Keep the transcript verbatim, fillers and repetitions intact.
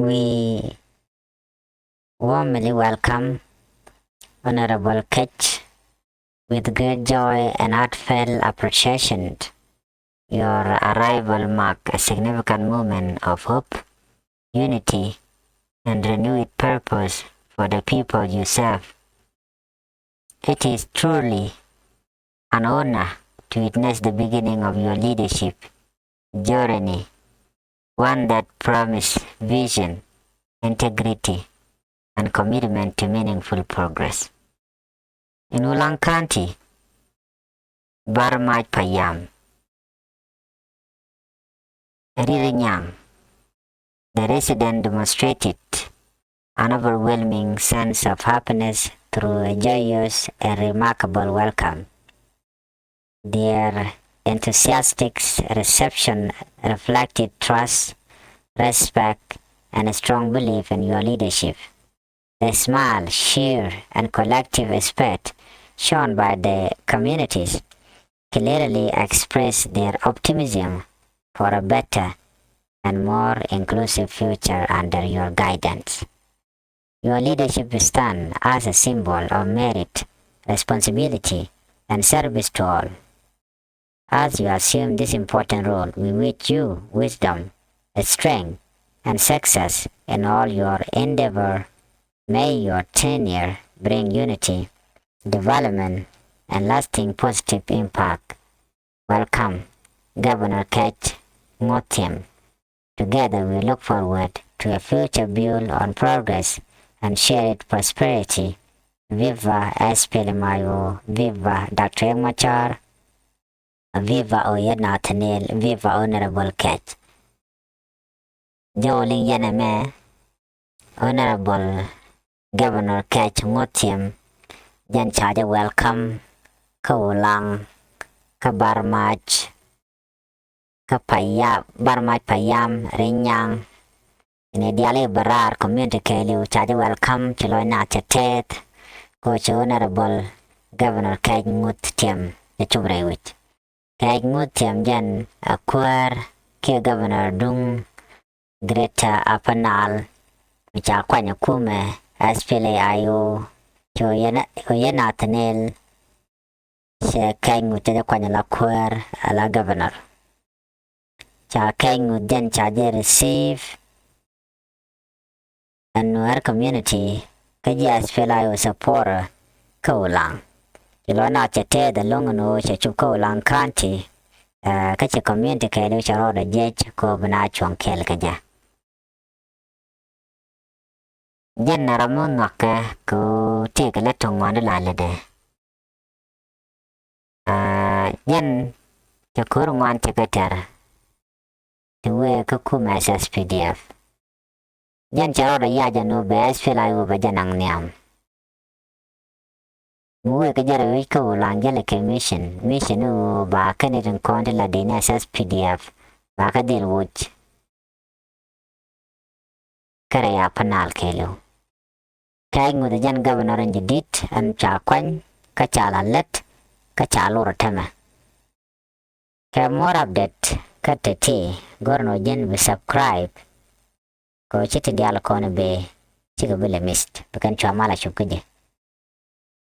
We warmly welcome Honorable Kech with great joy and heartfelt appreciation. Your arrival mark a significant moment of hope, unity, and renewed purpose for the people you serve. It is truly an honor to witness the beginning of your leadership journey, one that promises vision, integrity, and commitment to meaningful progress. In Ulang County, Barmaj Payam, Ririnyang, the resident demonstrated an overwhelming sense of happiness through a joyous and remarkable welcome. Their enthusiastic reception reflected trust, respect, and a strong belief in your leadership. The smile, cheer, and collective spirit shown by the communities clearly express their optimism for a better and more inclusive future under your guidance. Your leadership stands as a symbol of merit, responsibility, and service to all. As you assume this important role, we wish you wisdom, strength, and success in all your endeavor. May your tenure bring unity, development, and lasting positive impact. Welcome, Governor Kech Ngothiam. Together we look forward to a future built on progress and shared prosperity. Viva S P L M I O, viva Doctor Riek Machar, viva Oyet Nathaniel, viva Honorable Kech. Jɔw liŋ yɛn ɛmɛ, Honorable Governor Kech Ngothiam, jɛn ca jɛ welcome kä Ulaŋ, kä Barmaj, kä Payam, Barmaj Payam, Rinyang. Inɛ diali Barar community kɛɛliw ca jɛ welcome, ci lɔc nath cɛ tɛth, kɛ ci Honorable Governor Kech Ngothiam cɛ cop rɛy wi̱c. Kech Ngothiam jɛn a kuäär kiɛ Governor duŋ Greater Upper Nile, mi ca kuany kumɛ S P L A I O, ci Oyet Nathaniel, cɛ Kech Ngut cɛ jɛ kuany ala kuäär ala Governor. Ca Kech Ngut jɛn ca jɛ receive a Nuer community kä ji̱ S P L A I O supporter kä Ulaŋ. Ci lɔc nath cɛ tɛth ɛlɔ̱ŋ ɛn ɣöö cɛ cop kä Ulaŋ County, kä ci community kɛɛliw cɛ rɔɔdɛ jiɛc kɛ ɣöö bi naath cuɔ̱ŋ kɛɛl kä jɛ. Jɛn ɛ ram mi nhɔakɛ kɛ ɣöö tëëkɛ lät ti ŋuan di la lätdɛ. Jɛn cɛ ko̱r ŋuan cɛ kɛ tɛr ti wëë kä kumɛ S S P D F. Jɛn cɛ rɔɔdɛ yac ɛn ɣöö bɛ S P L A I O bɛ jɛ naŋ nhiam. Mi wëë kä jɛ rɛy wi̱c kä Ulaŋ jälɛ kɛ mission, mission i̱ ɣöö ba kɛn i̱ tin kɔn ti la di̱n S S P D F ba kɛ dhil woc kä rɛy Upper Nile kɛɛliw. Kech Ngut jɛn governor in jadid ɛn ca kuany kä ca la lät kä ca lor täämɛ. Kɛ more update kä tɛtɛ, go̱r ni ɣöö ji̱n bi subscribe kɛ ɣöö ci ti diaal kɔn i̱ bëë cikɛ bi lɛ missed, bi kɛn cua mal a cop kä ji̱.